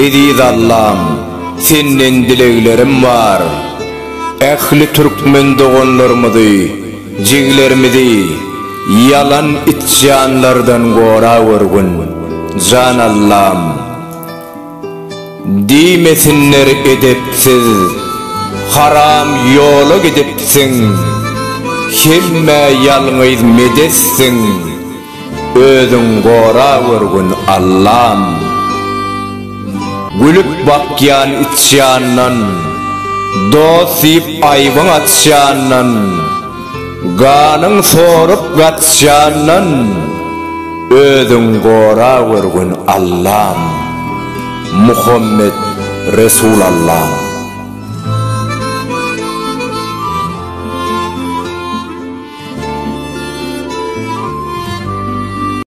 Eziz Allam, Senden dileglerim bar. Ähli türkmen doganlarymyzy, jiglerimizi ýalan içýanlardan gora görgün, jan Allam. Diýmesinler edepsiz, haram ýola gidipsiň, Hemmä ýalňyz medetsiň, özüň gora görgün Allam. Gülüp bakýan içýandan, dost diýip aýbyň açýandan, Ganyň sorup gaçýandan özüň gora görgün Allam, Muhammet Resulallam.